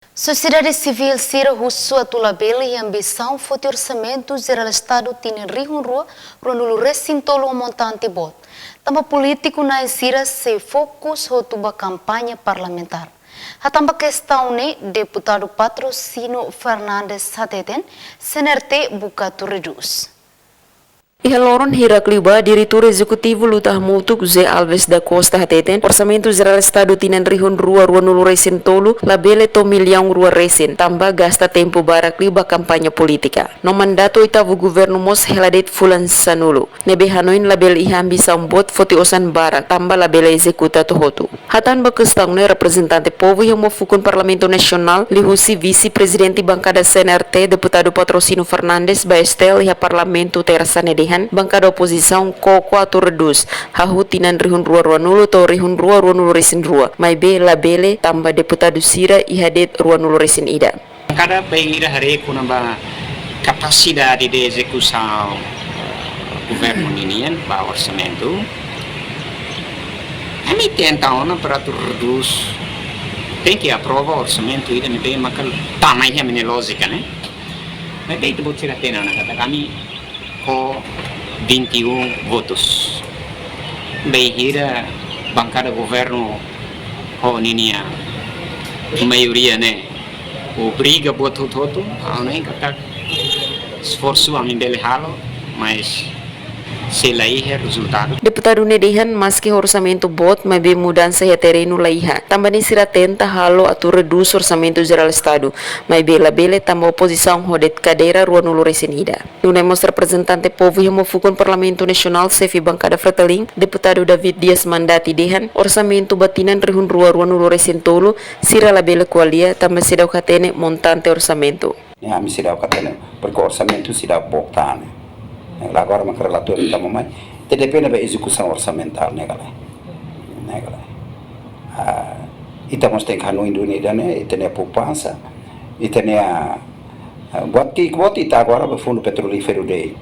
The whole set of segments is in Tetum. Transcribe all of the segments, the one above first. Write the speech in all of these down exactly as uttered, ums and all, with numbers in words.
Sosiedade sivíl sira husu atu labele iha ambisaun foti Orsamentu Jerál Estadu tinan rihun rua ruanulu resin tolu ho montante boot, tanba polítiku na'in sira sei fokus hotu ba kampaña parlamentár. Hatán ba kestaun ne'e, Deputadu Patrocínio Fernandes hateten, C N R T buka atu redús. Iha loron hirak liubá, Diretór Ezekutivu Luta Hamutuk, José Alves da Costa hateten, Orsamentu Jerál Estadu tinan rihun rua ruanulu resin tolu labele to'o millaun rua resin, tanba gasta tempu barak liu ba kampaña polítika. No mandatu oitavu governu mós hela de'it fulan sanulu. Ne'ebé hanoin labele iha ambisaun boot foti osan barak, tanba labele ezekuta to'o hotu. Hatán ba kestaun ne'e, reprezentante povu iha uma fukun Parlamentu Nasionál, liuhusi Vise-Prezidente Bankada C N R T, Deputadu Patrocínio Fernandes, ba S T L iha Parlamentu Tersa ne'e dehan, bankada opozisaun koko atu redús, hahú tinan rihun rua ruanulu to'o rihun rua ruanulu resin rua, maibé labele tanba deputadu sira iha de'it ruanulu resin ida. Kada bainhira haree kona-ba kapasidade de ezekusaun governu ninian ba orsamentu. Ami tenta ona para atu redús. Tenke aprova orsamentu ida ne'ebé maka tama iha ami-nia lójika, ne'e? Maibé ita-boot sira hatene ona katak ami ho vinte e um votus. Bainhira bankada governu ho ninia maioria ne'e obriga buat hotu-hotu, ha'u hanoin katak esforsu ami bele halo, mas sei la iha rezultadu. Deputadu ne'e dehan, maski orsamentu boot, maibé mudansa iha terrenu la iha. Tanba ne'e sira tenta halo atu redús Orsamentu Jerál Estadu, maibé labele tanba opozisaun ho de'it kadeira ruanulu resin ida. Nune'e mós reprezentante povu iha uma fukun Parlamentu Nasionál, xefe bankada Fretilin, Deputadu David Dias Mandati dehan, orsamentu ba tinan rihun rua ruanulu resin tolu, sira labele ko'alia, tanba seidauk hatene montante orsamentu. Ne'e ami seidauk hatene, porque orsamentu seidauk boot tan ne'e. Ne'e agora mak relatóriu tama mai, ita depende ba ezekusaun orsamentál ne'e ka lae. Ne'e ka lae. Ah, ita mós tenke hanoin duni ida-ne'e, ita-nia poupansa, ita-nia, ah, buat ke, buat ita agora ba fundu petrolíferu de'it.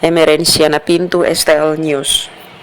Emerenciana Pinto, S T L News.